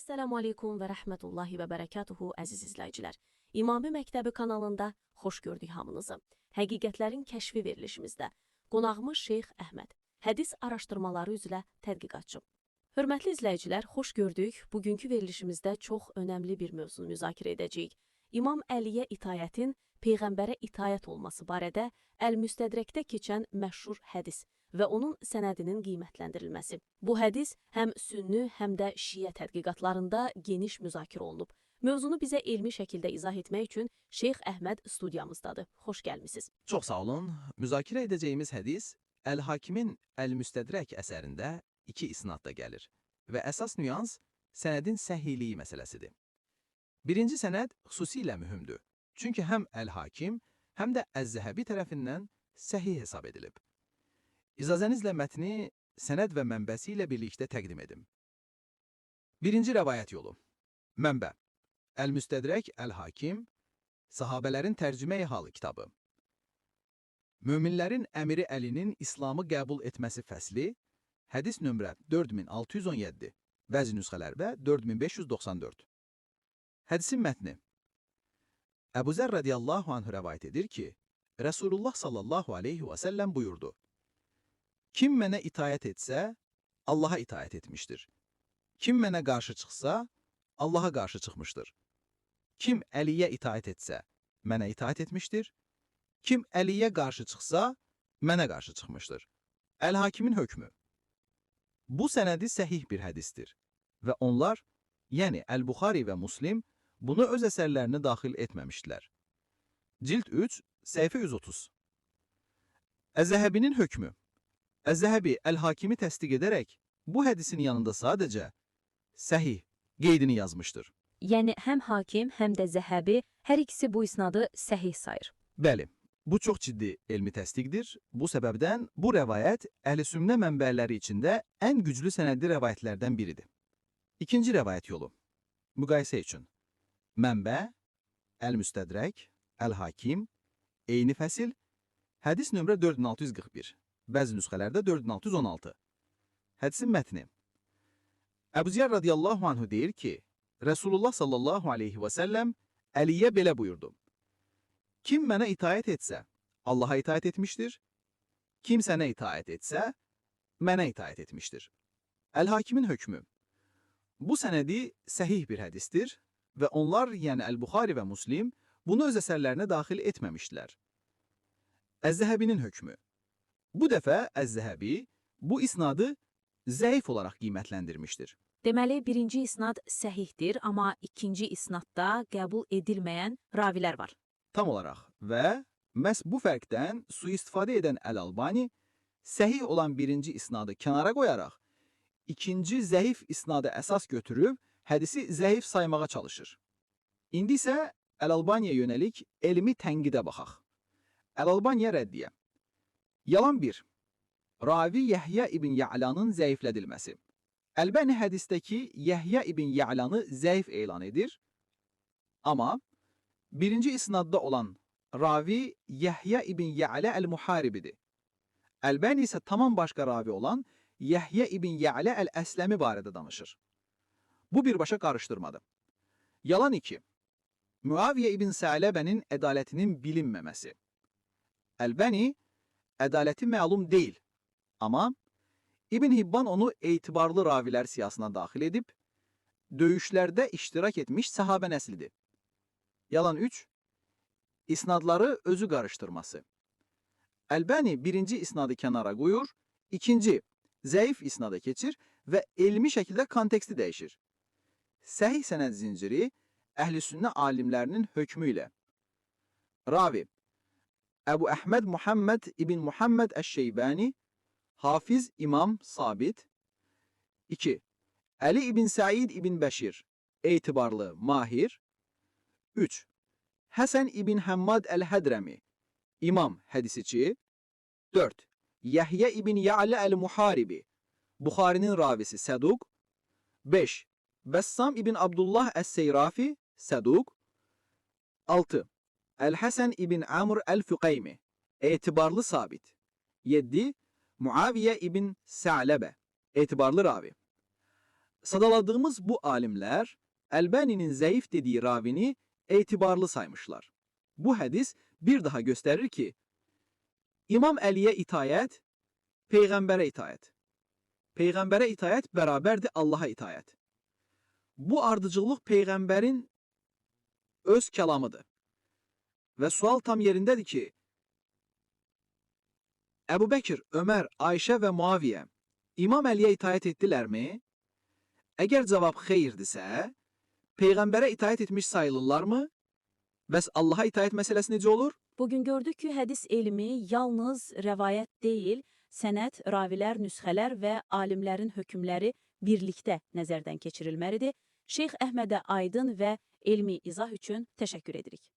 Əssəlamu aleykum və rəhmətullahi və bərəkatuhu, əziz izləyicilər. İmami Məktəbi kanalında xoş gördük hamınızı. Həqiqətlərin kəşfi verilişimizdə qonağımız Şeyx Əhməd, hədis araşdırmaları üzrə tədqiqatçı. Hörmətli izləyicilər, xoş gördük. Bugünkü verilişimizdə çox önəmli bir mövzunu müzakirə edəcəyik. İmam Əliyə itayətin peyğəmbərə itayət olması barədə Əl-Müstədrəkdə keçən məşhur hədis və onun sənədinin qiymətləndirilməsi. Bu hədis həm sünni, həm də şiə tədqiqatlarında geniş müzakirə olunub. Mövzunu bizə elmi şəkildə izah etmək üçün Şeyx Əhməd studiyamızdadır. Xoş gəlmisiniz. Çox sağ olun. Müzakirə edəcəyimiz hədis Əl-Hakimin Əl-Müstədrək əsərində iki isnadda gəlir və əsas nüans sənədin səhihliyi məsələsidir. Birinci sənəd xüsusilə mühümdür. Çünki həm Əl-Hakim, həm də Əz-Zəhəbi tərəfindən səhih hesab edilib. İcazənizlə mətni sənəd və mənbəsi ilə birlikdə təqdim edim. Birinci rəvayət yolu. Mənbə: Əl-Müstədrək Əl-Hakim, Sahabələrin Tərcüməyi Halı kitabı. Möminlərin əmiri Əlinin İslamı qəbul etməsi fəsli, hədis nömrə 4617, bəzi nüsxələrdə 4594. Hədisin mətni. Əbu Zər radiyallahu anh rəvayət edir ki, Rəsulullah sallallahu aleyhi və səlləm buyurdu: Kim mənə itayət etsə, Allaha itayət etmişdir. Kim mənə qarşı çıxsa, Allaha qarşı çıxmışdır. Kim Əliyə itayət etsə, mənə itayət etmişdir. Kim Əliyə qarşı çıxsa, mənə qarşı çıxmışdır. Əl-Hakimin hökmü. Bu sənədi səhih bir hədisdir və onlar, yəni Əl-Buxari və Muslim, bunu öz əsərlərinə daxil etməmişdilər. Cild 3, səhifə 130. Əz-Zəhəbinin hökmü. Əz-Zəhəbi Əl-Hakimi təsdiq edərək bu hədisin yanında sadəcə səhih qeydini yazmışdır. Yəni həm Hakim, həm də Zəhəbi hər ikisi bu isnadı səhih sayır. Bəli, bu çox ciddi elmi təsdiqdir. Bu səbəbdən bu rəvayət əhl-i sünnə mənbələri içində ən güclü sənədli rəvayətlərdən biridir. İkinci rəvayət yolu. Müqayisə üçün. Mənbə: Əl-Müstədrək, Əl-Hakim, eyni fəsil, hədis nömrə 4641, bəzi nüsxələrdə 4616. Hədisin mətni. Əbu Zər radiyallahu anhu deyir ki, Rəsulullah sallallahu aleyhi və səlləm Əliyə belə buyurdu: Kim mənə itayət etsə, Allaha itayət etmişdir. Kim sənə itayət etsə, mənə itayət etmişdir. Əl-Hakimin hökmü. Bu sənədi səhih bir hədisdir və onlar, yəni Əl-Buxari və Muslim, bunu öz əsərlərinə daxil etməmişdilər. Əz-Zəhəbinin hökmü. Bu dəfə Əz-Zəhəbi bu isnadı zəif olaraq qiymətləndirmişdir. Deməli, birinci isnad səhihdir, amma ikinci isnadda qəbul edilməyən ravilər var. Tam olaraq və məhz bu fərqdən sui-istifadə edən Əl-Albani səhih olan birinci isnadı kənara qoyaraq ikinci zəif isnadı əsas götürüb hədisi zəif saymağa çalışır. İndi isə Əl-Albaniyə yönəlik elmi tənqidə baxaq. Əl-Albaniyə rəddiyə. Yalan 1. Ravi Yəhya ibn Ya'lanın zəiflədilməsi. Əlbəni hədisdəki Yəhya ibn Ya'lanı zəif elan edir. Amma birinci isnadda olan ravi Yəhya ibn Ya'la əl-Muharibidir. Əlbəni isə tamam başqa ravi olan Yəhya ibn Ya'la əl-Əsləmi barədə danışır. Bu birbaşa qarışdırmadır. Yalan 2. Müaviyə ibn Sələbənin ədalətinin bilinməməsi. Əlbəni ədaləti məlum deyil, amma İbn Hibban onu etibarlı ravilər siyasına daxil edib, döyüşlərdə iştirak etmiş səhabə nəslidir. Yalan 3. İsnadları özü qarışdırması. Əlbəni birinci isnadı kənara qoyur, ikinci zəif isnada keçir və elmi şəkildə konteksti dəyişir. Səhih sənəd zinciri əhl-i sünnə alimlərinin hökmü ilə. Ravi: Əbu Əhməd Muhammed ibn Muhammed Əş-Şeybani, Hafiz İmam Sabit. 2. Əli ibn Səid ibn Bəşir, etibarlı, mahir. 3. Həsən ibn Həmmad Əl-Hədrəmi, İmam hədisiçi. 4. Yəhyə ibn Ya'lə Əl-Muharibi, Buxarinin ravisi, səduq. 5. Bəssam ibn Abdullah Əs-Seyrafi, səduq. 6. Əl-Həsən ibn Amr Əl-Füqeymi, etibarlı sabit. 7. Muaviyə ibn Sələbə, etibarlı ravi. Sadaladığımız bu alimlər Əlbəninin zəif dediyi ravini etibarlı saymışlar. Bu hədis bir daha göstərir ki, İmam Əliyə itayət, Peyğəmbərə itayət. Peyğəmbərə itayət bərabərdir Allaha itayət. Bu ardıcıllıq Peyğəmbərin öz kəlamıdır. Və sual tam yerindədir ki, Əbu Bəkir, Ömər, Ayşə və Muaviyə İmam Əliyə itayət etdilərmi? Əgər cavab xeyirdirsə, Peyğəmbərə itayət etmiş sayılırlarmı? Bəs Allaha itayət məsələsi necə olur? Bugün gördük ki, hədis elmi yalnız rəvayət deyil, sənəd, ravilər, nüsxələr və alimlərin hökmləri birlikdə nəzərdən keçirilməlidir. Şeyx Əhmədə aydın və elmi izah üçün təşəkkür edirik.